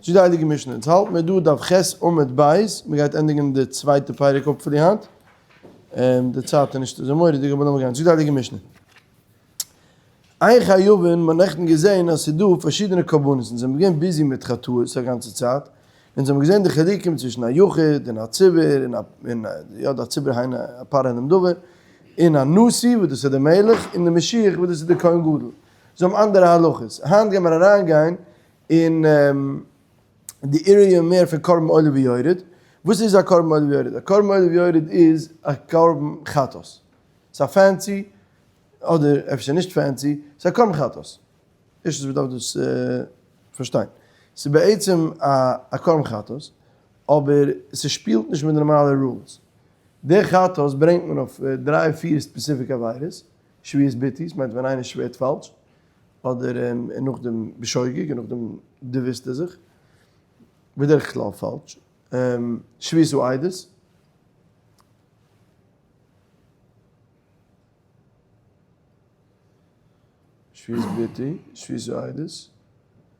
זאגט די הייליגע משנה, אונז האלט מיר דא דף ח' עמוד ב', מען גייט ענדיגן די צווייטע פרק hopefully היינט, די צייט איז נישט אזוי מורא'דיג אבער לאמיר גיין, זאגט די הייליגע משנה, אין חייבין, מען האט נעכטן געזען אז ס'איז דא פארשידענע קרבנות, אונז זענען געווען busy מיט חטאות א גאנצע צייט, אונז האבן געזען די חילוקים צווישן א יחיד און א ציבור, און א און יא די ציבור היינו א פרעה אינעם דבר, און א נשיא וואס דאס איז די מלך, און די משיח וואס דאס איז די כהן גדול, זיי האבן אנדערע הלכות, היינט גיימער אריינגיין אין די area מער פון קרבן עולה ויורד, וואס איז א קרבן עולה ויורד? א קרבן עולה ויורד איז א קרבן חטאת, ס'איז א fancy, אדער אפשר נישט fancy, ס'איז א קרבן חטאת, ערשטנס מ'דארף דאס פארשטיין, ס'איז בעצם א קרבן חטאת, אבער ס'שפילט נישט מיט די נארמאלע rules, די חטאת ברענגט מען אויף דריי פיר specific עבירות, שבועת ביטוי, ס'מיינט ווען איינער שווערט פאלש, אדער נאכדעם בשוגג און נאכדעם דערוויסט ער זיך, בדרך כלל פאלש, שבועת העדות. שבועת ביטוי, שבועת העדות,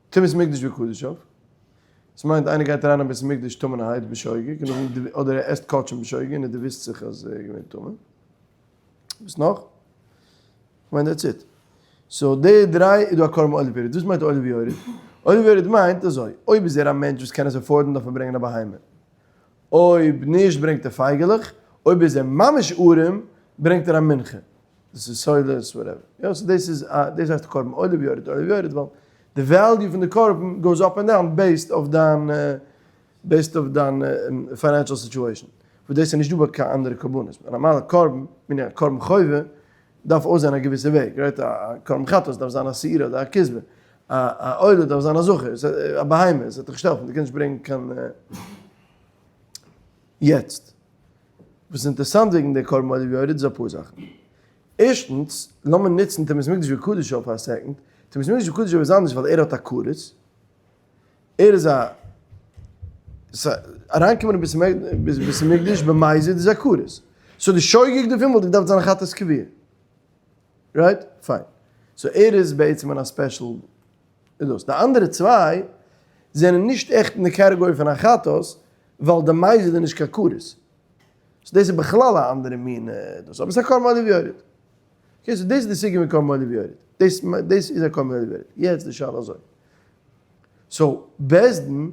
טומאת מקדש וקדשיו, עס מיינט איינער גייט אריין אין בית המקדש טמא'נערהייט בשוגג, אדער ער עסט קדשים בשוגג און ער דערוויסט זיך אז ער איז געווען טמא. וואס נאך? כ'מיין that's it. So די דריי איז דא א קרבן עולה ויורד. וואס מיינט עולה ויורד? עולה ויורד מיינט אזוי, אויב איז ער א מענטש וואס קען עס afford ן דארף ער ברענגען א בהמה. אויב נישט ברענגט ער פייגעלעך. אויב איז ער ממש ארעם ברענגט ער א מנחה. דאס איז סולת whatever. יא so דאס איז א דאס הייסט קרבן עולה ויורד עולה ויורד ווייל די value פון די קרבן goes up and down based אויף דיין based אויף דיין financial situation. וואס דאס איז נישט דא ביי קיין אנדערע קרבנות. א נארמאלע קרבן, meaning א קרבן חובה, דארף אויסזען א געוויסע וועג, right? א קרבן חטאת דארף זיין א שעיר אדער א כשבה, א עולה דארף זיין א זכר, א בהמה, עס וועט דיך נישט העלפן, דו קענסט נישט ברענגען קיין. יעצט, וואס איז אינטערעסאנט וועגן די קרבן עולה ויורד איז אפאר זאכן. ערשטנס, לאמיר נוצן טומאת מקדש וקדשיו פאר א second, טומאת מקדש וקדשיו איז אנדערש ווייל ער האט א כרת, ער איז א אריינקומען אין בית המקדש במזיד איז א כרת. so די שוגג דערפון וואלט געדארפט זיין א חטאת קבוע. Right? פיין. So ער איז בעצם אין א special איז דאס. די אנדערע צוויי זענען נישט עכט אין די category פון א חטאת ווייל די מזיד איז נישט קיין כרת. So דאס איז בכלל א אנדערע מין דאס. אבער ס'איז א קרבן עולה ויורד. Okay so דאס איז די סוגיא פון קרבן עולה ויורד. דאס דאס איז א קרבן עולה ויורד. יעצט די שאלה אזוי. So בית דין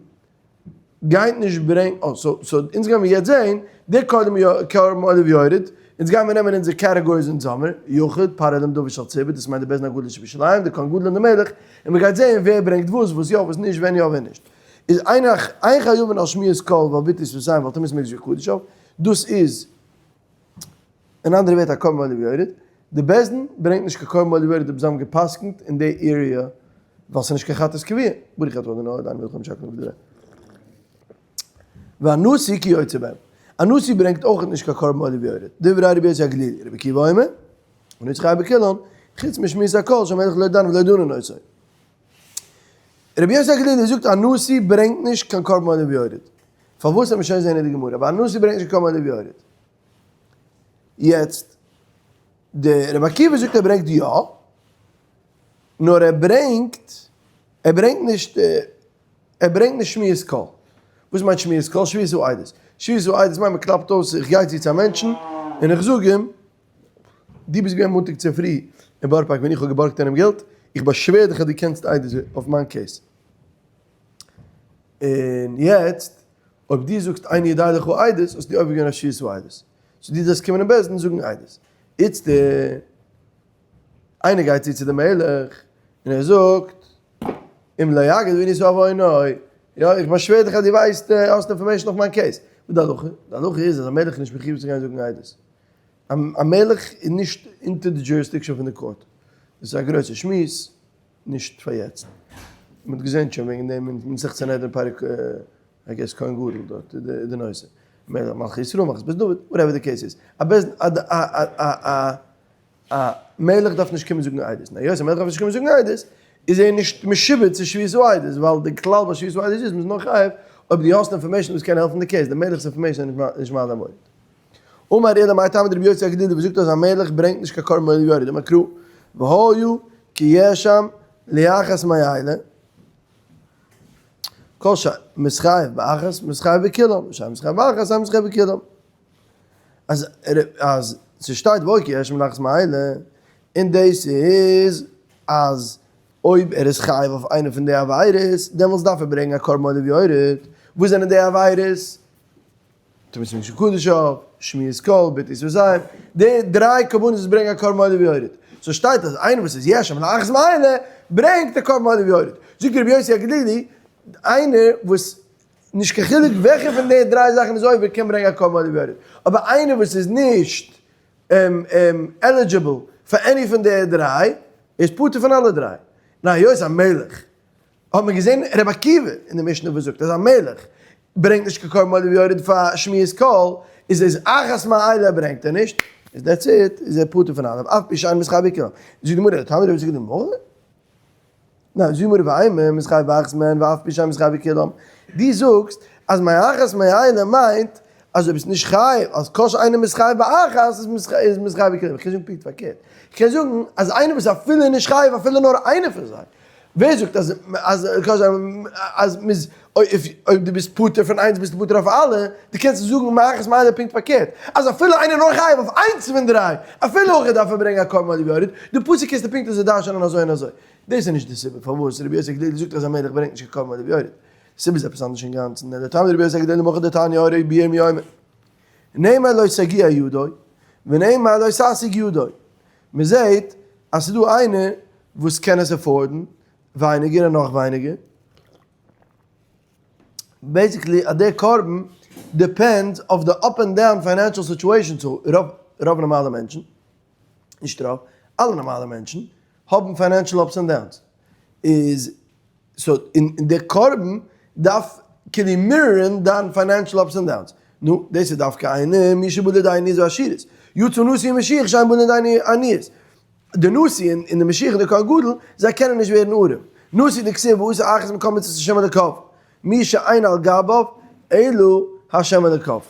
גייט נישט ברענגען, אה so so אונז גיימיר יעצט זעהן די קרבן קרבן עולה ויורד, אונז גיימיר נעמען אונזער categories אונז האמיר, יחיד, פרעה להם דוד של ציבור, דאס מיינט די בית דין הגדול שבירושלים, די כהן גדול און די מלך, און מען גייט זעהן ווער ברענגט וואס, וואס יא וואס נישט, ווען יא ווען נישט. איז אין אין חייבין על שמיעת קול ועל ביטוי שפתיים ועל טומאת מקדש וקדשיו, דאס איז אין אנדערע ווערטער א קרבן עולה ויורד, די בית דין ברענגט נישט קיין קרבן עולה ויורד אויב זיי האבן גע'פסק'נט אין די area ווייל ס'איז נישט קיין חטאת קבוע, ברוך אתה אדוני אלוהינו מלך העולם שהכל נהיה בדברו. והנשיא כיוצא בהם, א נשיא ברענגט אויך נישט קיין קרבן עולה ויורד, דברי רבי יוסי הגלילי, רבי עקיבא אומר, הנשיא חייב בכולן, חוץ משמיעת הקול שהמלך לא דן ולא דנין אותו. רבי יוסי הגלילי זאגט א נשיא ברענגט נישט קיין קרבן עולה ויורד. פארוואס וועט מען שוין זען אין די גמרא, אבער א נשיא ברענגט נישט קיין קרבן עולה ויורד. יעצט, די רבי עקיבא זאגט ער ברענגט יא, נאר ער ברענגט, ער ברענגט נישט, ער ברענגט נישט שמיעת קול. וואס מיינט שמיעת קול? שבועת העדות. שבועת העדות מיינט מען קלאפט אויס, איך גיי צו צו א מענטשן און איך זאג אים, דו ביסט געווען מאנטאג צופרי אין בארא פארק ווען איך האב געבארגט איינעם געלט, איך באשווער דיך אז דו קענסט עדות אויף מיין case. און יעצט אויב דו זאגסט איני יודע לך עדות האסטו עובר געווען אויף שבועת העדות. So דו זאלסט קומען אין בית דין זאגן עדות. איצטער איינער גייט צו צו די מלך און ער זאגט אם לא יגיד וענית עוונו, יא איך באשווער דיך אז דו ווייסט האסט information אויף מיין case. וואס די הלכה? די הלכה איז אז א מלך איז נישט מחיוב צו גיין זאגן עדות. א מלך איז נישט אונטער די jurisdiction פון די court. דאס איז א גרויסע שמועס. נישט פאר יעצט. מען האט געזען שוין וועגן דעם אין מסכת סנהדרין פרק I guess כהן גדול דארט איז די נושא. מלכי ישראל מלכות בית דוד whatever די case איז. א בית א א א א מלך דארף נישט קומען זאגן עדות. און היות א מלך דארף נישט קומען זאגן עדות איז ער נישט משועבד צו שבועת העדות ווייל די כלל ביי שבועת העדות איז מ'איז נאר חייב אויב דו האסט information וואס קען העלפן די case. די מלך'ס information איז נישט מעלה מוריד. אמר עולא מאי טעמא דרבי יוסי הגלילי וואס זאגט אז א מלך ברענגט נישט קיין קרבן עולה ויורד אמר קרא והיה כי יהיה שם לאחת מאלה. כל שמתחייב באחת מתחייב בכולם, שאין מתחייב באחת אין מתחייב בכולם. אז אז ס'שטייט והיה כי יאשם לאחת מאלה, און דאס איז אז אויב ער איז חייב אויף איינע פון די עבירות, דעמאלטס דארף ער ברענגען א קרבן עולה ויורד. וואס זענען די עבירות? טומאת מקדש קדשיו, שמיעת קול, ביטוי שפתיים, די דריי קרבנות וואס ברענגען א קרבן עולה ויורד. so שטייט אז איינער וואס איז יאשם לאחת מאלה ברענגט א קרבן עולה ויורד. זאגט רבי יוסי הגלילי, איינער וואס נישט קיין חילוק וועלכע פון די דריי זאכן איז עובר קען ברענגען א קרבן עולה ויורד, אבער איינער וואס איז נישט eligible פאר any פון די דריי איז פטור פון אלע דריי. נו היות א מלך האט מען געזען רבי עקיבא אין די משנה וואס זאגט אז א מלך ברענגט נישט קיין קרבן עולה ויורד פאר שמיעת קול, איז איז אחת מאלה ברענגט ער נישט, איז that's it, איז ער פטור פון אלעם, אף פי שאין מתחייב בכולם. זאגט די גמרא, תלמיד רבי יוסי גדול מלא? ניין, זאגט די גמרא ואימא מתחייב באחת מהן ואף פי שאין מתחייב בכולם. דו זאגסט אז מאחת מאלה מיינט אז אויב ביסט נישט חייב, אז כל שאינו מתחייב באחת איז מתחייב בכולם. איך קען זאגן פונקט פארקערט. איך קען זאגן אז איינער וואס איז אפילו נישט חייב אפילו נאר איינע פון זיי, ווער זאגט אז אז אז מ'איז אויב דו ביסט פטור פון איינס ביסטו פטור אויף אלע, דו קענסט זאגן מאחת מאלה פונקט פארקערט, אז אפילו איינער נאר חייב אויף איינס פון דריי, אפילו אויך ער דארף ער ברענגען א קרבן עולה ויורד, די פסוק קענסטו פונקט אזוי דרש'נען אזוי און אזוי. דאס איז נישט די סיבה פארוואס רבי יוסי הגלילי זאגט אז א מלך ברענגט נישט קיין קרבן עולה ויורד. די סיבה איז עפעס אנדערש אינגאנצן, אלא לטעמא דרבי יוסי הגלילי מהכא דתניא רבי ירמי' אומר, נאמר לא תגיה ידו, ונאמר לא תשיג ידו. מ'זעהט אז ס'איז דא איינער וואס קען עס afford ן ווייניגער און נאך ווייניגער. basically אז דער קרבן depends אויף די up and down financial situation צו רוב רוב נארמאלע מענטשן, נישט רוב, אלע נארמאלע מענטשן האבן financial ups and downs. איז so און דער קרבן דארף כאילו mirror ן דיין financial ups and downs. נו, דאס איז דווקא איינער מי שבא לידי עניות ועשירות. יצא נשיא ומשיח שאין בא לידי עניות. די נשיא און די משיח און די כהן גדול, זיי קענען נישט ווערן ארעם. נשיא דכתיב ועשה אחת מכל מצוות השם אלוקיו, מי שאין על גביו אלא השם אלוקיו.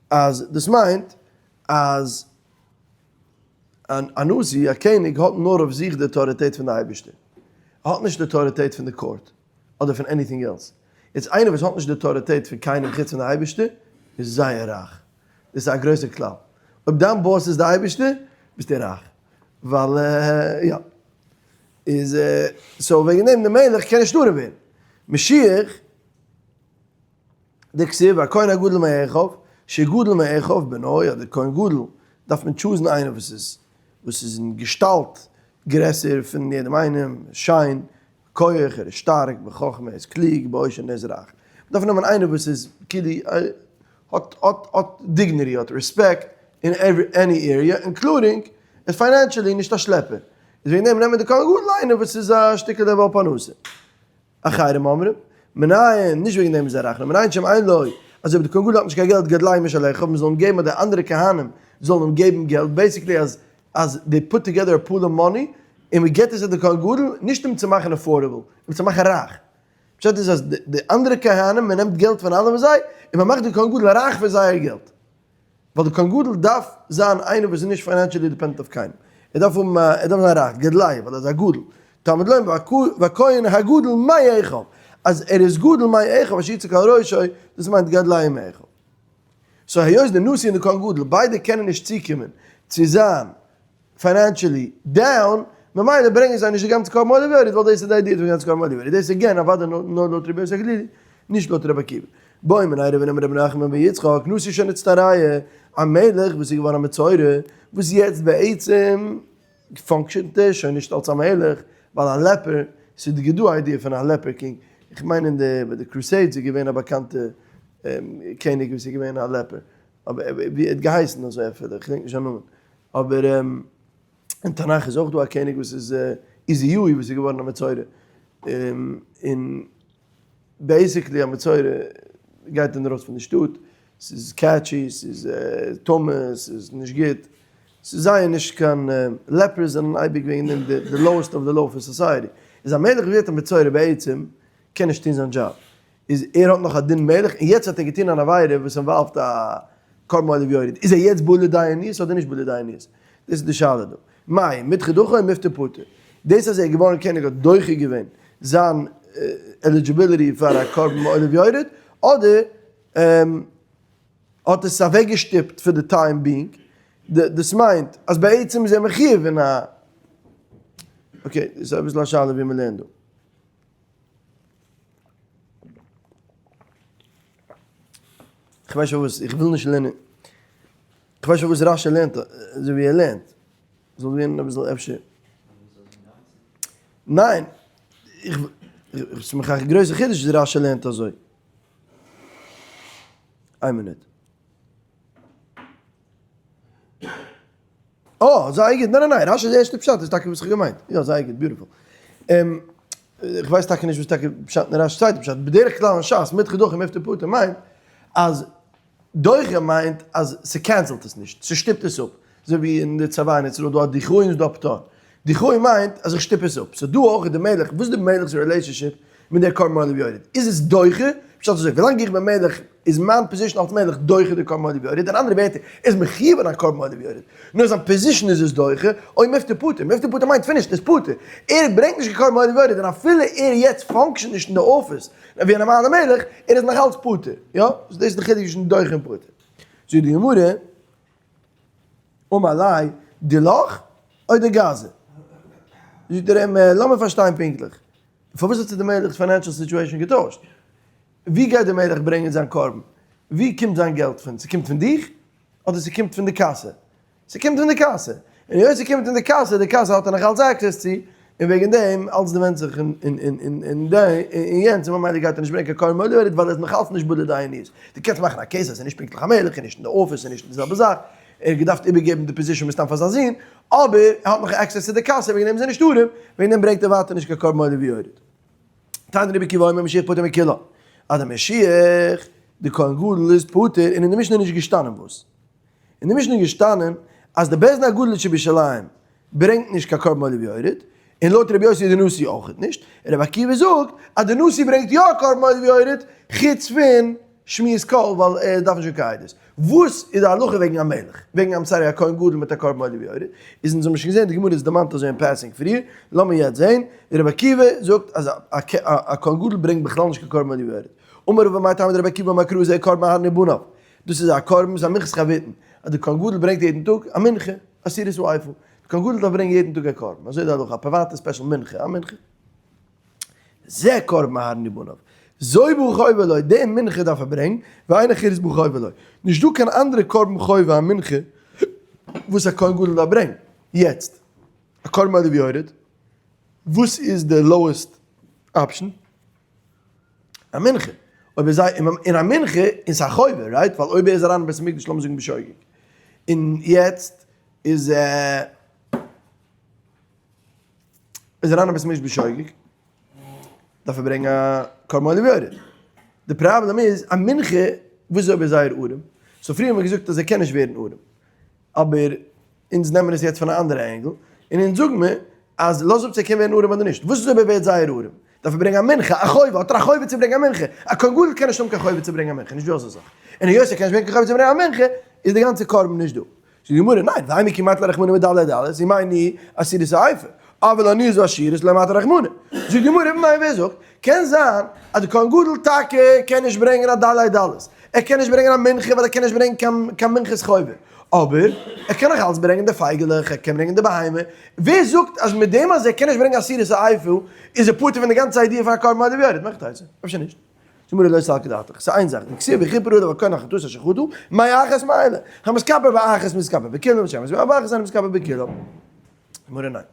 אז דאס מיינט אז א נשיא, א קעניג, האט נאר אויף זיך די אויטאריטעט פון די אייבערשטער. ער האט נישט די אויטאריטעט פון די court אדער פון anything else. יעצט איינער וואס האט נישט די אויטאריטעט פון קיינעם חוץ פון די אייבערשטער איז זייער רייך. דאס איז א גרויסער כלל. אויב דיין boss איז די אייבערשטער, ביסטו רייך. ווייל יא. איז so וועגן דעם די מלך קען נישט ארעם ווערן. משיח, דכתיב והכהן הגדול מאחיו, שגדול מאחיו בנו, אדער כהן גדול, דארף מען choose ן איינער וואס איז וואס איז אין געשטאלט גרעסער פון יעדעם איינעם, שיין, כח, ער איז שטארק, בחכמה, ער איז קלוג, בעושר און ער איז רייך. מ'דארף נעמען איינער וואס איז כאילו האט האט האט dignity, האט רעספעקט אין every any area, including איז financially נישט א שלעפער. איז וועגן דעם נעמען די כהן גדול איינער וואס איז א שטיקל בעל פרנסה. אחרים אומרים, מנין, נישט וועגן דעם איז ער רייך, נאר מנין שאם אין לו, אז אויב די כהן גדול האט נישט קיין געלט גדלי' משלך, מען זאל אים געבן אדער אנדערע כהנים זאלן אים געבן געלט, basically אז אז they put together a pool of money און מען געבט עס פאר די כהן גדול, נישט אים צו מאכן affordable, אים צו מאכן רייך. פשט איז אז די אנדערע כהנים, מען נעמט געלט פון אלע פון זיי, און מען מאכט די כהן גדול רייך פון זייער געלט. ווייל די כהן גדול דארף זיין איינער וואס איז נישט financially dependent אויף קיינעם. ער דארף האבן א, ער דארף זיין רייך, גדלי', ווייל ער איז א גדול. תלמוד לומר והכהן הגדול מאחיו, אז ער איז גדול מאחיו אשר יצעק על ראשו, דאס מיינט גדלי' מאחיו. so היות די נשיא און די כהן גדול ביידע קענען נישט צוקומען צו זיין financially down, ממילא ברענגען זיי נישט די גאנצע קרבן עולה ויורד, ווייל דאס איז די idea פון גאנצע קרבן עולה ויורד, דאס איז again אוודאי נאר לויט רבי יוסי הגלילי, נישט לויט רבי עקיבא. בעו מיניה רב הונא מרב נחמן בר יצחק, נשיא שנצטרע, א מלך וואס איז געווארן א מצורע, וואס יעצט בעצם function ט ער שוין נישט אלס א מלך, ווייל א leper, ס'איז די געדא idea פון א leper king, איך מיין אין די ביי די Crusades איז געווען א באקאנטע קעניג וואס איז געווען א leper, אבער ווי ער האט געהייסן אזוי אפילו, איך געדענק נישט זיין נאמען, אבער אין תנך איז אויך דא א קעניג וואס איז עוזיהו וואס איז געווארן א מצורע, און basically א מצורע גייט אינדרויסן פון די שטאט, ס'איז catchy, ס'איז טמא, ס'איז נישט גוט, ס'איז זייער נישט קיין, lepers זענען אייביג וועגן דעם די lowest of the low פון society, איז א מלך ווערט א מצורע בעצם קען נישט טון זיין דזשאב, איז ער האט נאך א דין מלך און יעצט האט ער געטון אן עבירה וואס involve ט א קרבן עולה ויורד, איז ער יעצט בא לידי עניות אדער נישט בא לידי עניות? דאס איז די שאלה דא. מאי, מידחא דחי או מיפטר פטר? דאס אז ער איז געווארן קעניג האט דוחה געווען זיין. eligibility פאר א קרבן עולה ויורד, אדער האט עס אוועקגעשטופט for the time being, דאס מיינט אז בעצם איז ער מחיוב אין א, okay, דאס איז אביסל א שאלה ווי מ'לערנט דא. כ'ווייס פארוואס איך וויל נישט לערנען, כ'ווייס פארוואס רשי לערנט אזוי ווי ער לערנט, זאל ווערן אביסל אפשר. ניין, איך, ס'איז מיך א גרויסע חידוש אז רשי לערנט אזוי. איין מינוט. אה, זייער גוט, ניין ניין ניין, רש"י'ס ערשטע פשט איז טאקע וואס איך האב געמיינט, יא זייער גוט, beautiful. איך ווייס טאקע נישט וואס טאקע פשט אין רש"י'ס צווייטע פשט, בדרך כלל אין ש"ס מידחא דחי מפטר פטור מיינט אז דוחה מיינט אז ס' cancel ט עס נישט, ס'שטופט עס אפ, אזוי ווי אין די צבא אין ארץ ישראל איז דא א דיחוי און ס'איז דא א פטור, דיחוי מיינט אז איך שטופ עס אפ, so דא אויך איז די מלך, וואס איז די מלך'ס relationship מיט דער קרבן עולה ויורד? איז עס דוחה? פשט אזוי, ווילאנג איך בין מלך איז מיין position אלס מלך דוחה די קרבן עולה ויורד, אין אנדערע ווערטער, ער איז מחיוב אין א קרבן עולה ויורד, נאר זיין position איז עס דוחה, או מפטר פטור, מפטר פטור מיינט finished, איז פטור, ער ברענגט נישט קיין קרבן עולה ויורד, און אפילו ער יעצט function ט נישט אין די אפיס ווי א נארמאלער מלך, ער איז נאך אלץ פטור, יא? so דאס איז די חילוק צווישן דוחה און פטור. זאגט די גמרא, אמר ליה, דילך או דגזר? זאגט ער אים, לאמיר פארשטיין פונקטליך, פארוואס האט זיך די מלך'ס financial situation געטוישט? ווי גייט די מלך ברענגען זיין קרבן? ווי קומט זיין געלט פון? ס'קומט פון דיך? אדער ס'קומט פון די קאסע? ס'קומט פון די קאסע. און היות ס'קומט פון די קאסע, די קאסע האט ער נאך אלץ access צו, און וועגן דעם, אלץ די ווענדט זיך אין אין יענץ, און ממילא גייט ער נישט ברענגען קיין קרבן עולה ויורד, ווייל ער איז נאך אלץ נישט בא לידי עניות. דו קענסט מאכן א case אז ער איז נישט פונקטליך א מלך, און נישט אין די אפיס, און נישט אין די זעלבע זאך, ער האט געדארפט איבערגעבן די position מסתם פאר זיין זון, אבער ער האט נאך access צו די קאסע, וועגן דעם איז ער נישט ארעם, וועגן דעם ברענגט ער ווייטער נישט קיין קרבן עולה ויורד. תנא רבי עקיבא אומר משיח פטור מכולן, אז דער משיח, די כהן גדול איז פטור, און אין די משנה איז נישט געשטאנען וואס. אין די משנה איז געשטאנען אז די בית דין הגדול שבירושלים ברענגט נישט קיין קרבן עולה ויורד, און לויט רבי יוסי די נשיא אויכעט נישט, און רבי עקיבא זאגט אז די נשיא ברענגט יא א קרבן עולה ויורד, חוץ פון שמיעת קול ווייל ער דארף נישט קיין עדות. וואס איז די הלכה וועגן א מלך? וועגן I'm sorry א כהן גדול מיט א קרבן עולה ויורד? איז אונז האבן שוין געזען די גמרא איז דערמאנט אזוי אין passing פריער, לאמיר יעצט זען, רבי עקיבא זאגט אז א כהן גדול ברענגט בכלל נישט קיין קרבן עולה ויורד. אמר רבא מאי טעמא דרבי עקיבא אמר קרא זה קרבן אהרן ובניו. דאס איז א קרבן, ס'איז א מנחת חביתין, אז די כהן גדול ברענגט יעדן טאג א מנחה, עשירית האיפה, די כהן גדול דארף ברענגען יעדן טאג א קרבן, אזוי איז די הלכה, א פריוואטע special מנחה, א מנחה. זה קרבן אהרן ובניו, זו באה חובה לו, די מנחה דארף ער ברענגן, ואין אחרת באה חובה לו, נישט דא קיין אנדערע קרבן חובה א מנחה וואס א כהן גדול דארף ברענגן, יעצט, א קרבן עולה ויורד, וואס איז די lowest option? א מנחה, אויב איז אין א מנחה איז א חובה, right? ווייל אויב ער איז אריין אין בית המקדש לאמיר זאגן בשוגג, און יעצט איז איז אריין אין בית המקדש בשוגג, דארף ער ברענגען א קרבן עולה ויורד. די פראבלעם איז א מנחה, וואס איז אויב ער איז זייער ארעם? so פריער האט מען געזאגט אז ער קען נישט ווערן ארעם, אבער אונז נעמען עס יעצט פון א אנדערע angle, און אונז זאג מיר אז לאז אפ צו ער קען ווערן ארעם אדער נישט, וואס איז אויב ער ווערט זייער ארעם? דארף ער ברענגען א מנחה, א חובה, האט ער א חובה צו ברענגען א מנחה? א כהן גדול קען נישט האבן קיין חובה צו ברענגען א מנחה, נישט דא אזא זאך, און היות ער קען נישט ברענגען קיין חובה צו ברענגען א מנחה, איז די גאנצע קרבן נישט דא. זאגט די גמרא, ניין, ואימא כי מטי ליה רחמנא מדלי דלות, ומאי ניהו עשירית האיפה, אבל לעניות ועשירות לא מטי רחמנא. זאגט די גמרא, ניין ווער זאגט? קען זיין אז די כהן גדול טאקע קען נישט ברענגען א דלי דלות, ער קען נישט ברענגען א מנחה ווייל ער קען נישט ברענגען קיין מנחת חובה, אבער ער קען נאך אלץ ברענגען די פייגעלעך, ער קען ברענגען די בהמה, ווער זאגט אז מיט דעם אז ער קען נישט ברענגען עשירית האיפה איז ער פטור פון די גאנצע idea פון א קרבן עולה ויורד? מאכט אייזער, אפשר נישט. זאגט מיר לא סלקא דעתך, ס'איז איין זאך, דכתיב וכפר עליו הכהן על חטאתו אשר חטא, מאחת מאלה, המתכפר באחת מתכפר בכולם, שהמתכפר באחת אינו מתכפר בכולם. גמרא ניין.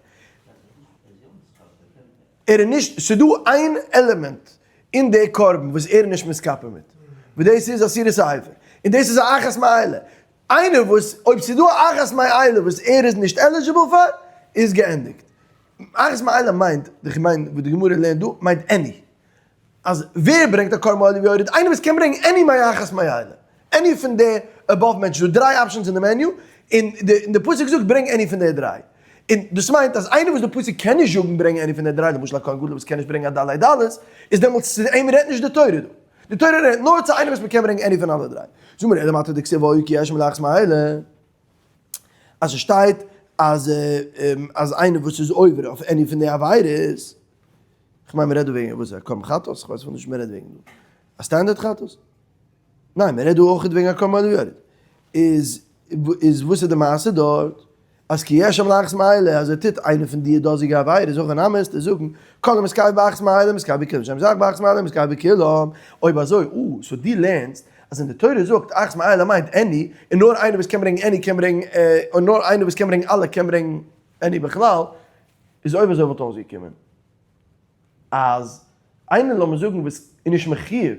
ער איז נישט, ס'איז דא איין עלעמענט אין די קרבן וואס ער איז נישט מתכפר מיט, וואס דאס איז עשירית האיפה, און דאס איז א אחת מאלה, איינער וואס, אויב ס'איז דא א אחת מאלה וואס ער איז נישט eligible פאר, איז געענדיגט. אחת מאלה מיינט, איך מיין וואס די גמרא לערנט דא, מיינט any. אז ווער ברענגט א קרבן עולה ויורד? איינער וואס קען ברענגען any מאחת מאלה, any פון די above mentioned, ס'דא דריי options אין די menu, און די פסוק זאגט ברענג any פון די דריי, און דאס מיינט אז איינער וואס די פסוק קען נישט זאגן ברענג any פון די דריי, למשל א כהן גדול וואס קען נישט ברענגען א דלי דלות, איז דעמאלטס צו אים רעדט נישט די תורה דא, די תורה רעדט נאר צו איינער וואס מ'קען ברענגען any פון אלע דריי. זאג מיר אלא מעתה דכתיב והיה כי ישמע לאחת מאלה, אז עס שטייט אז אז איינער וואס איז עובר אויף any פון די עבירות. כ'מיין מ'רעדט דא וועגן וואס א קרבן חטאת? כ'ווייס אפילו נישט מ'רעדט וועגן דא. א standard חטאת? ניין, מ'רעדט דא אויך וועגן א קרבן עולה ויורד. איז איז וואס איז די מעשה דארט? אז כי יש שם לאחת מאלה, אז ער טוט איינע פון די דאזיגע עבירות, זאגן אמת צו זאגן, כל המתכוון באחת מאלה מתכוון בכולם, שם זאך באחת מאלה מתכוון בכולם. אויב אזוי, אה, so דו לערנסט אז ווען די תורה זאגט אחת מאלה מיינט any, און נאר איינער וואס קען ברענגען any קען ברענגען, און נאר איינער וואס קען ברענגען אלע קען ברענגען any בכלל, איז אויב אזוי וואלט אויסגעקומען אז איינער לאמיר זאגן וואס איז נישט מחיוב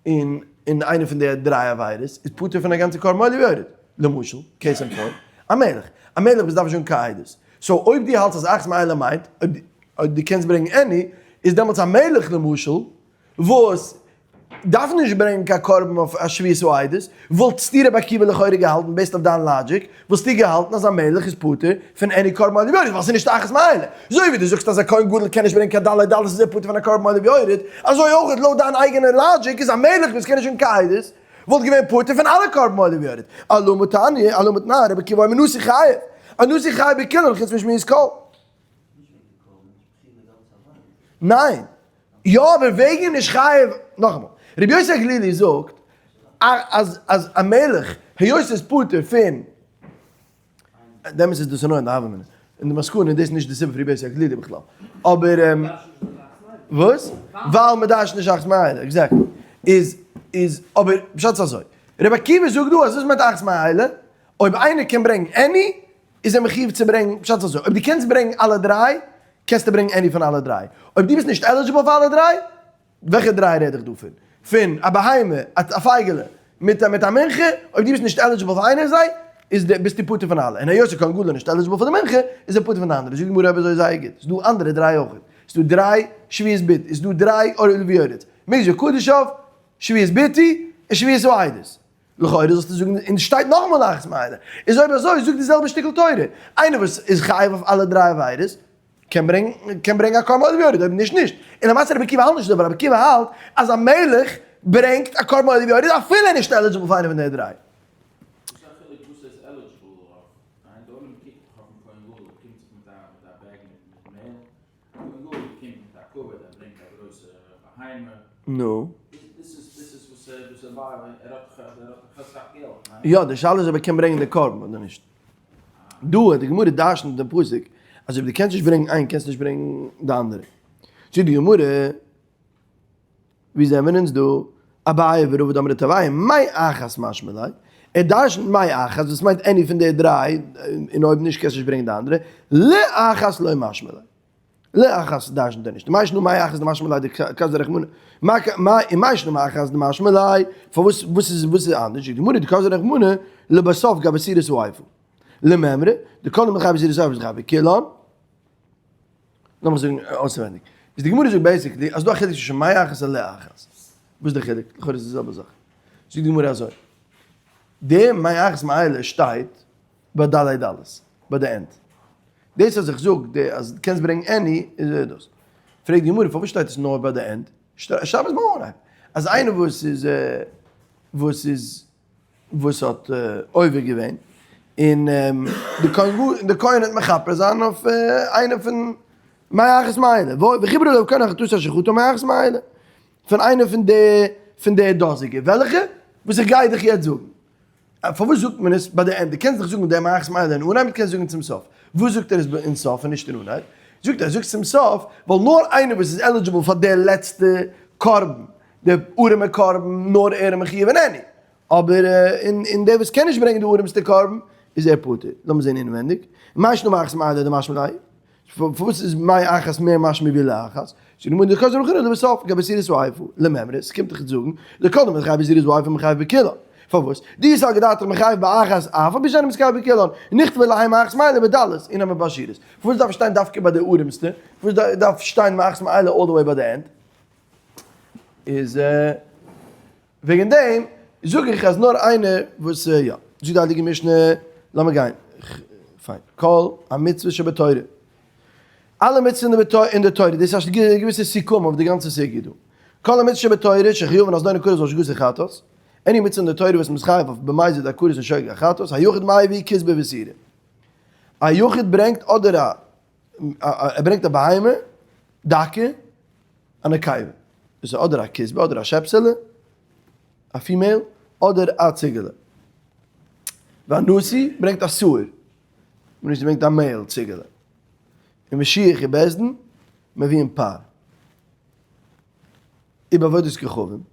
אין אין איינע פון די דריי עבירות איז פטור פון א גאנצע קרבן עולה ויורד, למשל, case in point, א מלך, א מלך וואס דארף נישט האבן קיין עדות, so אויב דו האלטסט אז אחת מאלה מיינט אויב דו קענסט ברענגען any, איז דעמאלטס א מלך למשל וואס דארף נישט ברענגען קיין קרבן אויף א שבועת העדות, וואלטסטו רבי עקיבא לכאורה געהאלטן based אויף דיין logic, וואלסטו געהאלטן אז א מלך איז פטור פון any קרבן עולה ויורד ווייל ס'איז נישט אחת מאלה. אזוי ווי דו זאגסט אז א כהן גדול קען נישט ברענגען קיין דלי דלות איז ער פטור פון א קרבן עולה ויורד, אזוי אויך לויט דיין אייגענע logic איז א מלך וואס קען נישט האבן קיין עדות וואלט געווען פטור פון אלע קרבן עולה ויורד. אלמה תניא, אלמה תנא, רבי עקיבא אומר נשיא חייב, א נשיא חייב בכולן חוץ משמיעת קול. ניין. יא אבער וועגן נישט חייב, נאכאמאל, רבי יוסי הגלילי זאגט אז אז א מלך היות איז פטור פון, דעמאלטס איז דאס נאר אין די הוה אמינא, אין די מסקנא איז דאס נישט די סיבה פון רבי יוסי הגלילי בכלל, אבער וואס? ווייל מען דרש'נט נישט אחת מאלה, exactly, איז איז אבער פשט איז אזוי, רבי עקיבא זאגט דא אז וואס מיינט אחת מאלה? אויב איינער קען ברענגען any איז ער מחיוב צו ברענגן, פשט איז אזוי, אויב דו קענסט ברענגן אלע דריי, קענסטו ברענגן any פון אלע דריי. אויב דו ביסט נישט eligible פאר אלע דריי, וועלכע דריי רעד איך דא פון? פון א בהמה, א פייגעלע, מיט מיט א מנחה, אויב דו ביסט נישט eligible פאר איינער פון זיי, איז די ביסטו פטור פון אלע. און היות א כהן גדול איז נישט eligible פאר די מנחה, איז ער פטור פון די אנדערע. זאגט די גמרא אויב אזוי זייער גוט, ס'איז דא אנדערע דריי אויך. ס'איז דא דריי שבועת ביטוי, ס'איז דא דריי עולה ויורד. מקדש וקדשיו, שבועת ביטוי, און שבועת העדות. לכאורה זאלסטו זאגן, און שטייט נאכאמאל אחת מאלה, איז אויב אזוי זאג די זעלבע שטיקל תורה, איינער וואס איז חייב אויף אלע דריי עבירות, קען ברענגען קען ברענגען א קרבן עולה ויורד, אויב נישט נישט. און למעשה רבי עקיבא האלט נישט אזוי, ווייל רבי עקיבא האלט אז א מלך ברענגט א קרבן עולה ויורד אפילו ער איז נישט eligible פאר איינע פון די דריי. וואס איז א חילוק וואס ער איז eligible אויף? ניין די עולם קוקט דאך אויפן כהן גדול ער קומט זיך מיט א מיט א bag מיט מיט מעל, א כהן גדול קומט מיט א כבוד ער ברענגט א גרויסע בהמה. נו. יא. יא, די שאלה איז אויב ער קען ברענגען די קרבן אדער נישט. דא האט די גמרא דרשנ'ט דעם פסוק אז אויב דו קענסט נישט ברענגען איין קענסטו נישט ברענגען די אנדערע. זאגט די גמרא, ווי זעמיר אונז דא? אביי ורבא דאמרי תרוייהו מאחת משמע ליה, ער דרשנ'ט מאחת וואס מיינט any פון די דריי, און אויב נישט קענסטו נישט ברענגען די אנדערע, לאחת לא משמע ליה. לאחת דרשנ'ט ער נישט. מאי שנא מאחת דמשמע ליה דכזב רחמנא. מאי שנא מאחת דמשמע ליה. פארוואס וואס איז וואס איז אנדערש? זאגט די גמרא דכזב רחמנא לבסוף גבי סירת האיפה. למימרא דכל דמתחייב בסירת האיפה איז חייב בכולן. לאמיר זאגן אויסעווענדיג. איז די גמרא זאגט basically אז דא א חילוק צווישן מאחת און לאחת. וואס איז די חילוק? לכאורה איז די זעלבע זאך. זאגט די גמרא אזוי. די מאחת מאלה שטייט ביי דלי דלות, ביי די end. דאס אז איך זאג די אז דו קענסט ברענגן any איז דאס. פרעגט די גמרא פארוואס שטייט עס נאר ביי די end? שרייב עס ביים אנהייב. אז איינער וואס איז וואס איז וואס האט עובר געווען און די כהן די כהן האט מכפר זיין אויף איינער פון מאחת מאלה וכיפר עליו כהן החטאת אשר חטא מאחת מאלה פון איינער פון די פון די דאזיגע וועלכע וואס איך גיי דיך יעצט זאגן. פארוואס זאגט מען עס ביי די ענדע? קענסט דאך זאגן דעם מאחת מאלה אין אנהייב און קענסט זאגן צום סוף. וואס זאגט ער עס אין סוף און נישט אין אנהייב? זאגט ער, זאגט צום סוף, ווייל נאר איינער וואס איז eligible פאר די לעצטע קרבן, די ארעמע קרבן, נאר ער איז מחיוב אין any. אבער און דער וואס קען נישט ברענגען די ארעמסטע קרבן, איז ער פטור. לאמיר זען אינווענדיג. מאי שנא מאחת מאלה דמשמע ליה? פארוואס איז מאחת מער משמע ווי לאחת? זאגט די גמרא דכזב רחמנא לבסוף גבי סירת האיפה למימרא, ס'קומט דאך צו זאגן דכל דמתחייב בסירת האיפה מחייב בכולן, פארוואס? דאי סלקא דעתך מחייב באחת אף על פי שאינו מתחייב בכולן, נכתבה להאי מאחת מאלה בדלות אי נמי בעשירות, פארוואס דארף שטיין דווקא ביי די ארעמסטע? פארוואס דארף שטיין מאחת מאלה all the way ביי די end? איז וועגן דעם זאג איך אז נאר איינער וואס יא. זאגט די הייליגע משנה, לאמיר גיין, פיין, כל המצוות שבתורה, אלע מצוות אין די תורה, דאס איז א געוויסע סיכום אויף די גאנצע סוגיא דא, כל המצוות שבתורה שחייבין על זדון כרת ועל שגגת וחטאת, any מצוה אין די תורה וואס מ'איז חייב אויף במזיד א כרת און שוגג א חטאת, היחיד מביא כשבה ושעירים. א יחיד ברענגט אדער א ער ברענגט א בהמה. דקה, א נקבה. דאס איז אדער א כשבה אדער א שעפסעלע, א female, אדער א ציגעלע. והנשיא ברענגט א שעיר, מ'נישט ברענגט א male ציגעלע. און משיח ובית דין מביאין פר. ובעבודת כוכבים.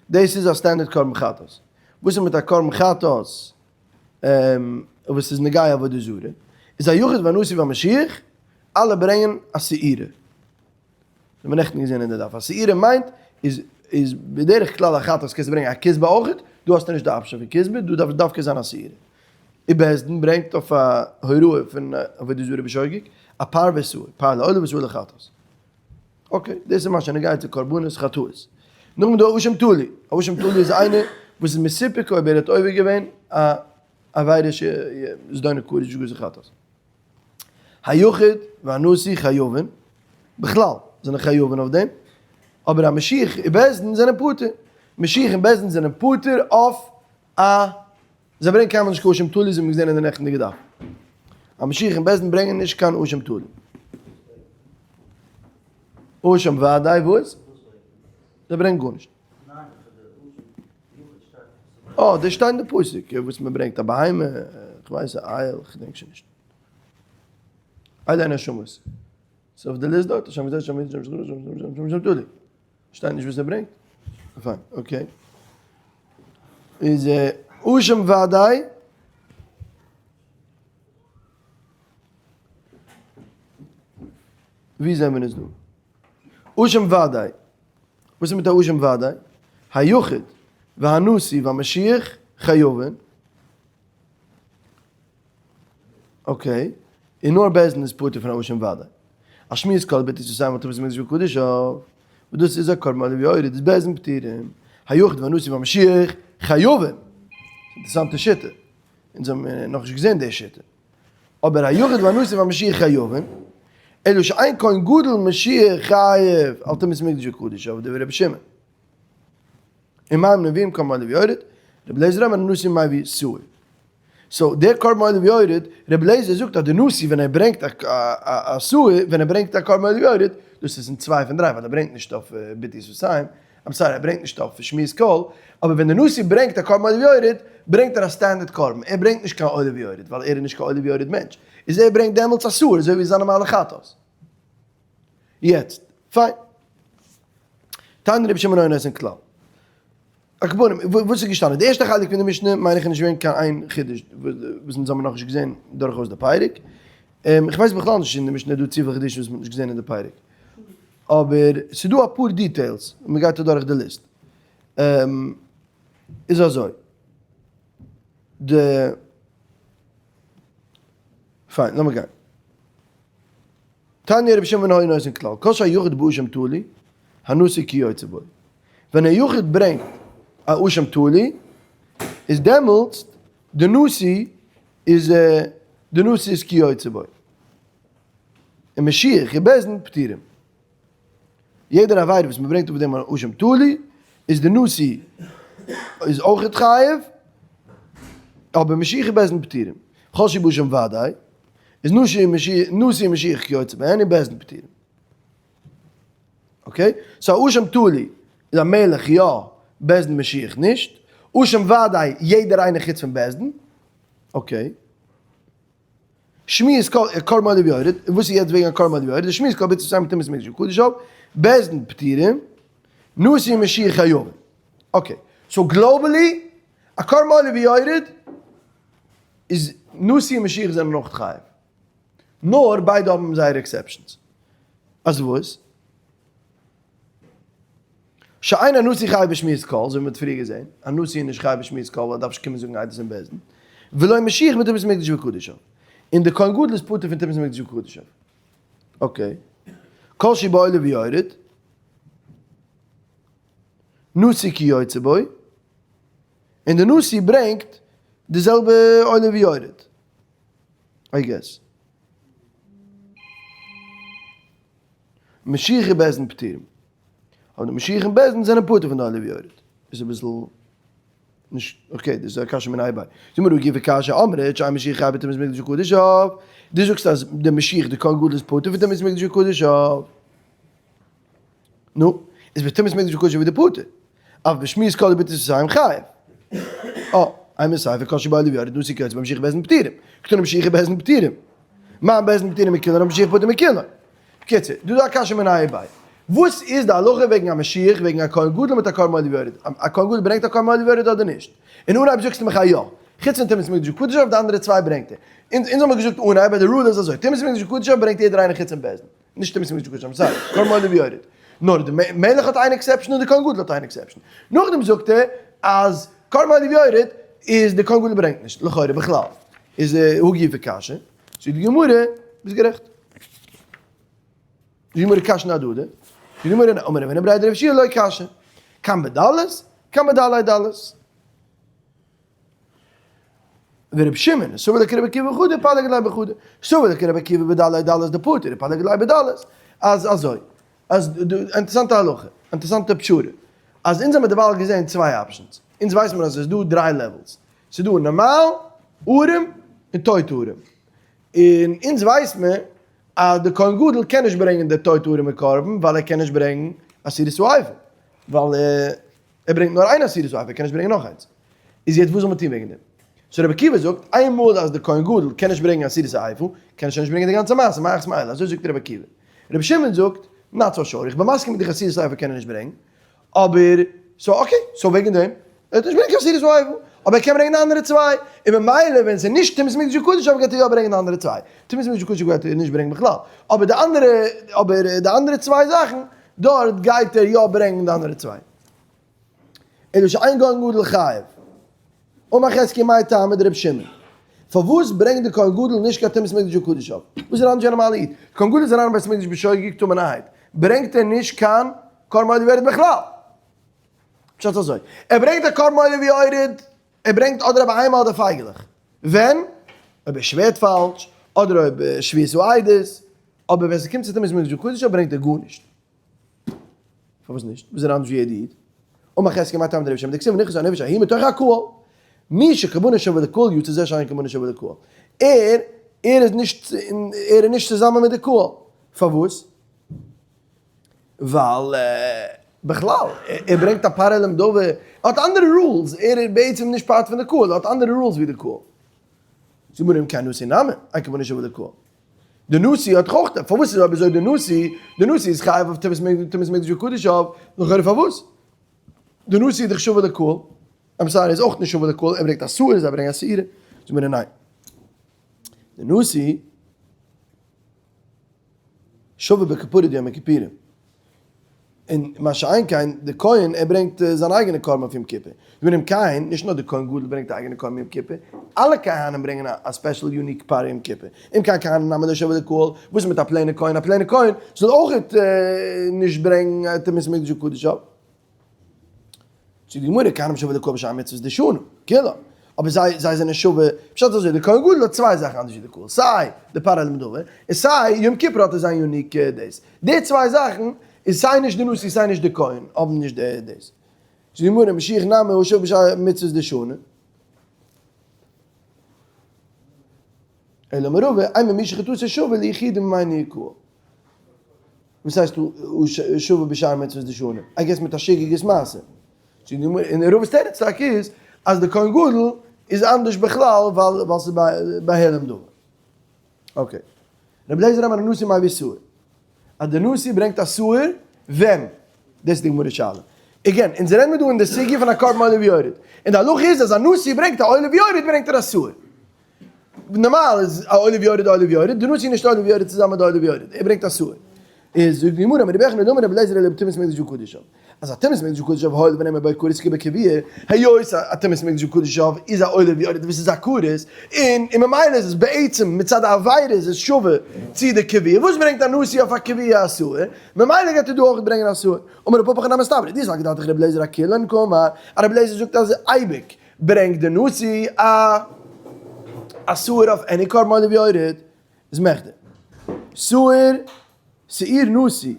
דאס איז א standard קרבן חטאת. וואס איז מיט א קרבן חטאת וואס איז נוגע עבודה זרה? איז היחיד והנשיא והמשיח אלע ברענגען א שעירה. האט מען נעכטן געזען אין די דף. א שעירה מיינט איז איז בדרך כלל א חטאת קענסטו ברענגען א כשבה אויכעט, דא האסטו נישט די option פון כשבה, דא דארף דווקא זיין א שעירה. ובית דין ברענגט אויף א הוראה פון עבודה זרה בשוגג, א פר ושעיר, פר לעולה ושעיר לחטאת. okay, דאס איז מה שנוגע צו קרבנות חטאות. נאכדעם איז דא אשם תלוי. א אשם תלוי איז איינער וואס איז מסופק אויב ער האט עובר געווען א עבירה שזדונו כרת בשגגה חטאת. היחיד והנשיא חייבין, בכלל זענען חייבין אויף דעם, אבער א משיח ובית דין זענען פטור. משיח און בית דין זענען פטור אויף א, זיי ברענגען קיינמאל נישט קיין אשם תלוי, אזוי האט מען געזען אין די נעכטנדיגע דף. א משיח און בית דין ברענגען נישט קיין אשם תלוי. אשם וודאי וואס? זיי ברענגען גארנישט. אה, דאס שטייט אין די פסוק וואס מען ברענגט א בהמה, איך ווייס א אייל, איך געדענק שוין נישט. אלה הן השמות. ס'איז אויף די list דארט, אשם זה, אשם זה, אשם זה, אשם זה, אשם זה, אשם זה. שטייט נישט וואס ער ברענגט? פיין, okay. איז אשם וודאי. ווי זענען מיר אונז דא? אשם וודאי. וואס איז מיט א אשם וודאי? היחיד והנשיא והמשיח חייבין. okay. און נאר בית דין איז פטור פון א אשם וודאי. א שמיעת קול ביתו צו זיין מטמא מקדש וקדשיו, וואס דאס איז א קרבן עולה ויורד איז בית דין פטורים. היחיד והנשיא והמשיח חייבין. אינטערעסאנטע שיטה. אונז האבן נאכנישט געזען די שיטה. אבער היחיד והנשיא והמשיח חייבין, אלא שאין כהן גדול משיח חייב על טומאת מקדש וקדשיו, דברי רבי שמעון. ומה הם מביאים קרבן עולה ויורד, רבי אליעזר אומר הנשיא מביא שעיר. so דער קרבן עולה ויורד, רבי אליעזר זאגט אז די נשיא ווען ער ברענגט א שעיר, ווען ער ברענגט א קרבן עולה ויורד, דאס איז אין צוויי פון דריי ווייל ער ברענגט נישט אויף ביטוי סוסיים, I'm sorry, ער ברענגט נישט אויף שמיעת קול, אבער ווען דער נשיא ברענגט א קרבן עולה ויורד, ברענגט ער א standard קרבן, ער ברענגט נישט קיין עולה ויורד, ווייל ער איז נישט קיין עולה ויורד מענטש, איז ער ברענגט דעמאלטס א שעיר, אזוי ווי זיינע מעלה חטאת. יעצט, פיין. תניא רבי שמעון אינו נותן כלל. על כל פנים, וואס איז געשטאנען? די ערשטע חלק פון די משנה מיין איך איז נישט געווען קיין איין חידוש וואס אונז האבן נאכנישט געזען דורכאויס די פרק. איך ווייס בכלל נישט אין די משנה איז דא צופיל חידושים וואס מ'האט נישט געזען אין די פרק. אבער ס'איז דא אפאר details, און מ'גייט אדורך די list. איז אזוי, די, פיין, לאמיר גיין. תניא רבי שמעון היה נותן כלל, כל שהיחיד באשם תלוי, הנשיא כיוצא בו. ווען א יחיד ברענגט א אשם תלוי, איז דעמאלטס די נשיא איז די נשיא איז כיוצא בו. און משיח ובית דין פטורים. יעדער עבירה וואס מען ברענגט אויף דעם אן אשם תלוי, איז די נשיא איז אויכעט חייב, אבער משיח ובית דין פטורים. כל שהוא באשם ודאי, איז נשיא נשיא משיח כיוצא בהן און בית דין פטורים. okay? so אשם תלוי איז א מלך יא, בית דין משיח נישט. אשם ודאי יעדער איינער חוץ פון בית דין. okay. שמיעת קרבן עולה ויורד, און וואס איז יעצט וועגן א קרבן עולה ויורד? די שמיעת קול ביצה צוזאמען מיט טומאת מקדש וקדשיו, בית דין פטורים, נשיא משיח חייבים. okay. so globally, א קרבן עולה ויורד איז נשיא און משיח זענען אויך חייב. נאר ביידע האבן זייערע exceptions. אז וואס? שאין הנשיא חייב בשמיעת קול, אזוי ווי מ'האט פריער געזען, א נשיא איז נישט חייב בשמיעת קול ווייל ער דארף נישט קומען זאגן עדות אין בית דין, ולא משיח בטומאת מקדש וקדשיו. און דער כהן גדול איז פטור פון טומאת מקדש וקדשיו. okay. כל שהוא בעולה ויורד, נשיא כיוצא בו, און די נשיא ברענגט די זעלבע עולה ויורד. I guess. משיח ובית דין פטורים. אבער די משיח און בית דין זענען פטור פון די עולה ויורד. איז אביסל נישט okay, דאס איז א קשיא מיניה וביה. זאג מיר הא גופא קשיא אמרת שאין משיח חייב בטומאת מקדש וקדשיו. דו זאגסט אז די משיח די כהן גדול איז פטור פון טומאת מקדש וקדשיו. נו, איז בטומאת מקדש וקדשיו איז דער פטור, אבער בשמיעת קול וביטול שפתיים חייב. אה, אימא סיפא קשיא בעולה ויורד נשיא כיוצא במשיחי בית דין פטורים, קתני משיחי בית דין פטורים. מה בית דין פטורים מכולן משיח פטור מכולן. בקיצור, דא איז א קשיא מיניה וביה. וואס איז די הלכה וועגן א משיח וועגן א כהן גדול מיט א קרבן עולה ויורד? א כהן גדול ברענגט א קרבן עולה ויורד אדער נישט? אין אנהייב זאגסטו מיך א יא. חוץ פון טומאת מקדש וקדשיו די אנדערע צוויי ברענגט ער. אונז האמיר געזאגט אנהייב אז די rule איז אזוי, טומאת מקדש וקדשיו ברענגט יעדער איינער חוץ פון בית דין. נישט טומאת מקדש וקדשיו, sorry, קרבן עולה ויורד. נאר די מלך האט איין exception און די כהן גדול האט איין exception. נאכדעם זאגט ער אז קרבן עולה ויורד איז די כהן גדול ברענגט נישט, לכאורה בכלל. איז הא גופא קשיא. זאגט די גמרא, ביסט גערעכט. די גמרא קשיא אהדדי. זאגט די גמרא, אמר רב הונא בריה דרב יהושע לא קשיא. כאן בדלת, כאן בדלי דלות. ורבי שמעון, סבר לה כרבי עקיבא בחדא, פליג עליה בחדא. סבר לה כרבי עקיבא בדלי דלות דפטור, פליג עליה בדלות. אז אזוי. אז אינטערעסאנטע הלכה. אינטערעסאנטע פשרה. אז אונז האמיר דערווייל געזען צוויי options. אונז ווייסן מיר אז עס איז דא דריי levels. ס'איז דא נארמאל, ארעם, און טויט ארעם. און אונז ווייס מיר אז די כהן גדול קען נישט ברענגען די טויט ארעמע קרבן ווייל ער קען נישט ברענגן עשירית האיפה. ווייל ער ברענגט נאר איין עשירית האיפה, ער קען נישט ברענגען נאך איינס. איז יעצט וואס זאל מען טון וועגן דעם? so רבי עקיבא זאגט, איין מאל אז די כהן גדול קען נישט ברענגען עשירית האיפה, קען ער שוין נישט ברענגען די גאנצע מעשה, מאחת מאלה, אזוי זאגט רבי עקיבא. רבי שמעון זאגט, not so sure, איך בין מסכים מיט דיך עשירית האיפה קען ער נישט ברענגען, אבער, so okay, so וועגן דעם, ער האט נישט ברענגט קיין עשירית האיפה, אבער ער קען ברענגען די אנדערע צוויי, און ממילא ווען ס'איז נישט טומאת מקדש וקדשיו גייט ער יא ברענגען די אנדערע צוויי, טומאת מקדש וקדשיו גייט ער נישט ברענגען בכלל, אבער די אנדערע, אבער די אנדערע צוויי זאכן, דארט גייט ער יא ברענגען די אנדערע צוויי. אלא שאין כהן גדול חייב. אמר חזקיה מאי טעמא דרבי שמעון. פארוואס ברענגט די כהן גדול נישט קיין טומאת מקדש וקדשיו? וואס איז אנדערש ווי א נארמאלע איד? די כהן גדול איז אריין אין בית המקדש בשוגג טמא'נערהייט, ברענגט ער נישט קיין קרבן עולה ויורד בכלל. פשט אזוי, ער ברענגט א קרבן עולה ויורד, ער ברענגט אדער א בהמה אדער פייגעלעך. ווען? אויב ער שווערט פאלש, אדער אויב שבועת העדות, אבער ווען ס'קומט צו טומאת מקדש וקדשיו ברענגט ער גארנישט. פארוואס נישט? וואס איז אנדערש ווי יעדע איד? אמר חזקיה מאי טעמא דרבי שמעון דכתיב ונכרתה הנפש ההיא מתוך הקהל מי שקרבנו שווה לקהל יצא זה שאין קרבנו שווה לקהל ער ער איז נישט ער איז נישט צוזאמען מיט די קהל פארוואס? ווייל בכלל ער ברענגט א פאראלעם דא ער האט אנדערע rules ער איז בעצם נישט part פון די קהל ער האט אנדערע rules ווי די קהל זאג מיר אם כן נשיא נמי אין קרבנו שווה לקהל די נשיא האט אויך, פארוואס איז אויב אזוי די נשיא, די נשיא איז חייב אויף טומאת מקדש וקדשיו, לכאורה פארוואס? די נשיא איז דאך שווה לקהל, I'm sorry איז אויך נישט שווה לקהל, ער ברענגט א שעיר, זיי ברענגען א שעירה, זאג מיר ניין. די נשיא שווה בכפרה דיום הכיפורים. און מה שאין כן די כהן ער ברענגט זיין אייגענע קרבן אויף יום כיפור, ווען אם כן, נישט נאר די כהן גדול ברענגט א אייגענע קרבן יום כיפור, אלע כהנים ברענגען א special unique פר יום כיפור, אם כן כהנים נמי לא שוו לקהל, וואס איז מיט א plain ע כהן, א plain ע כהן זאל אויך נישט ברענגן טומאת מקדש וקדשיו. זאגט די גמרא, כהנים שוו לקהל בשאר מצוות דשנו, כולם, אבער זיי זיי זענען שווה, פשט איז אזוי, די כהן גדול האט צוויי זאכן אנדערש ווי די קהל, סיי די פר העלם דבר, און סיי יום כיפור האט ער זיין unique דאס, די צוויי זאכן איז סיי נישט די נשיא סיי נישט די כהן האבן נישט די דאס. זאגט די גמרא, משיח נמי הוא שווה בשאר מצוות דשנו. אלא אמר רבא, אימא מי שחטאתו שווה ליחידים ממנו יקהל. וואס הייסט שווה בשאר מצוות דשנה? I guess מיט א שגגת מעשה. און רבא'ס תירוץ טאקע איז אז די כהן גדול איז אנדערש בכלל ווייל ס'איז בהעלם דבר. okay. רבי אליעזר אמר הנשיא מביא שעיר. אז די נשיא ברענגט א שעיר ווען? דאס איז די גמרא שאלה. again, אונז רעדן מיר דא אין די סוגיא פון א קרבן עולה ויורד. און די הלכה איז אז א נשיא ברענגט א עולה ויורד ברענגט ער א שעיר. נארמאל איז א עולה ויורד עולה ויורד, די נשיא איז נישט עולה ויורד צוזאמען מיט די עולה ויורד, ער ברענגט א שעיר. איז זאגט די גמרא, אמר רבי יוחנן אמר רבי אליעזר אלא בטומאת מקדש וקדשיו. אז א טומאת מקדש וקדשיו הואיל ונאמר בו כרת כבקביעה, היות א טומאת מקדש וקדשיו איז א עולה ויורד וואס איז א כרת, און און ממילא איז עס בעצם מצד העבירה איז עס שווה צו די קביעה, וואס ברענגט א נשיא אויף א קביעה א שעיר, ממילא גייט ער דא אויך ברענגען א שעיר. אמר רב פפא חנן מסתברא, דאס זאגט דאך רבי אליעזר אכולן קאמר, אז רבי אליעזר זאגט אז אייביג ברענגט די נשיא א א שעיר אויף any קרבן עולה ויורד, איז מכדי שעיר שעיר נשיא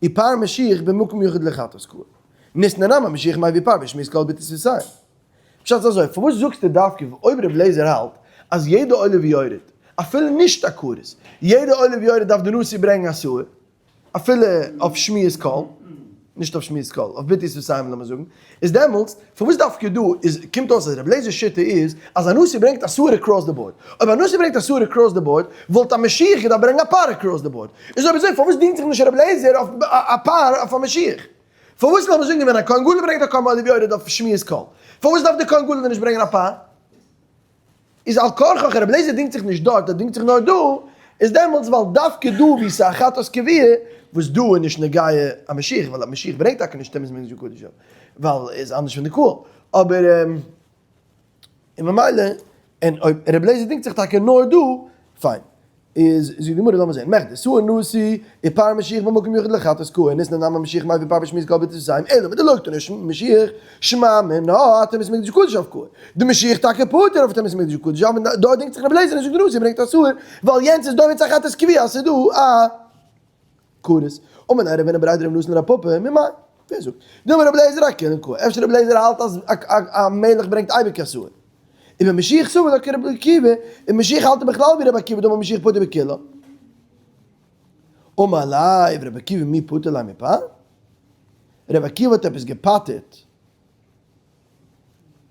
ופר משיח במקום יחיד לחטאת קאי ניתני נמי משיח מביא פר בשמיעת קול וביטול שפתיים. פשט איז אזוי, פארוואס זאגסטו דווקא אויב ר' לעזער האלט אז יעדע עולה ויורד, אפילו נישט א כרת, יעדע עולה ויורד דארף די נשיא ברענגן א שעיר, אפילו אויף שמיעת קול? נישט אויף שמיעת קול, אויף ביטוי שפתיים לאמיר זאגן, איז דעמאלטס פארוואס דווקא דא איז קומט אויס אז רבי אליעזר'ס שיטה איז אז א נשיא ברענגט א שעיר across the board, אויב א נשיא ברענגט א שעיר across the board וואלט א משיח געדארפט ברענגען א פר across the board, איז אויב אזוי פארוואס דינגט זיך נישט רבי אליעזר אויף א פר אויף א משיח? פארוואס לאמיר זאגן ווען א כהן גדול ברענגט א קרבן עולה ויורד אויף שמיעת קול, פארוואס דארף דער כהן גדול נישט ברענגען א פר? איז על כרחך רבי אליעזר דינגט זיך נישט דארט ער דינגט זיך נאר דא, איז דעמאלטס ווייל דווקא דא ווי ס'איז א חטאת קבועה, וואס דא איז נישט נוגע א משיח, ווייל א משיח ברענגט טאקע נישט טומאת מקדש וקדשיו, ווייל איז אנדערש פון די קהל, אבער און ממילא און אויב רבי אליעזר דינגט זיך טאקע נאר דא, פיין. איז זאגט די גמרא לאמיר זעהן, מכדי שעיר נשיא ופר משיח במקום יחיד לחטאת קאי ניתני נמי משיח מביא פר בשמיעת קול וביטוי שפתיים אלא מדלא קתני משיח שמע מינה טומאת מקדש וקדשיו קאי די משיח טאקע פטור אויף טומאת מקדש וקדשיו און דארט דינגט זיך רבי אליעזר און זאגט די נשיא ברענגט א שעיר ווייל יענץ איז דומה צו א חטאת קבועה אז ס'איז דא א כרת. אמר ליה רב הונא בריה דרב נתן לרב פפא ממאי ווער זאגט דאמר רבי אליעזר אכולן קאי אפשר רבי אליעזר האלט אז א מלך ברענגט אייביג א שעיר און ווען משיח סבר לה כרבי עקיבא, און משיח האלט בכלל ווי רבי עקיבא דאמר משיח פטור בכולן. אמר ליה רבי עקיבא מי פטר ליה מפר? רבי עקיבא האט עפעס געפטר'ט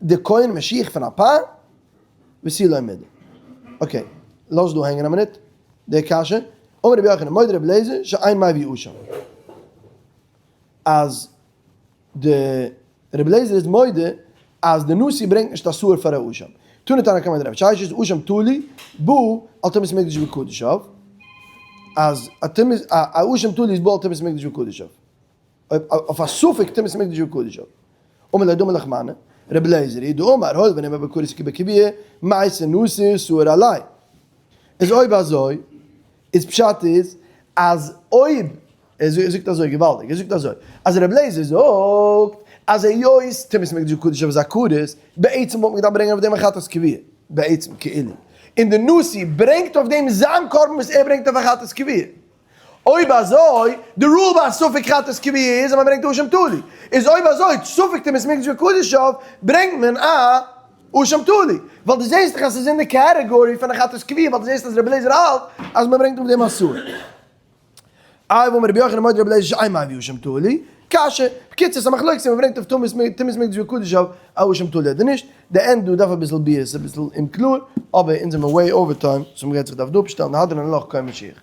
די כהן משיח פון א פר? ותו לא מידי. okay, לאז דא הענגען א מינוט די קשיא. אמר רבי יוחנן מודה רבי אליעזר שאין מביא אשם. אז די רבי אליעזר איז מודה אז די נשיא ברענגט נישט א שעיר פאר א אשם. תני תנא קמיה דרב ששת אשם תלוי בא על טומאת מקדש וקדשיו, אז א טומאת א אשם תלוי איז בא על טומאת מקדש וקדשיו, אויף א ספק טומאת מקדש וקדשיו. אמר ליה דאמר לך מני, רבי אליעזר היא דאמר הואיל ונאמר בכרת כבקביעה מייתי נשיא ושעיר עליה. איז אויב אזוי איז פשט איז אז אויב ער זאגט אזוי געוואלדיג, ער זאגט אזוי, אז רבי אליעזר זאגט אז היות טומאת מקדש וקדשיו איז א כרת, בעצם וואלט מען געדארפט ברענגען אויף דעם א חטאת קבועה, בעצם כאילו, און די נשיא ברענגט אויף דעם זיין קרבן וואס ער ברענגט אויף א חטאת קבועה. אויב אזוי, די rule ביי א ספק חטאת קבועה איז אז מען ברענגט אשם תלוי, איז אויב אזוי ספק טומאת מקדש וקדשיו ברענגט מען א אשם תלוי, ווייל דו זעסט דאך אז ס'איז אין די category פון א חטאת קבועה, ווייל דו זעסט אז רבי אליעזר האלט אז מען ברענגט אויף דעם א שעיר. איי והאמר רבי יוחנן מודה רבי אליעזר שאין מביא אשם תלוי, קשיא, בקיצור ס'איז א מחלוקת צו מ'ברענגט אויף טומאת מקדש וקדשיו א אשם תלוי אדער נישט, די end דא דארף אביסל ביאור, ס'איז אביסל אומקלאר, אבער אונז זעמיר way over time, so מ'גייט זיך דארף דא אפשטעלן, הדרן עלך כהן משיח.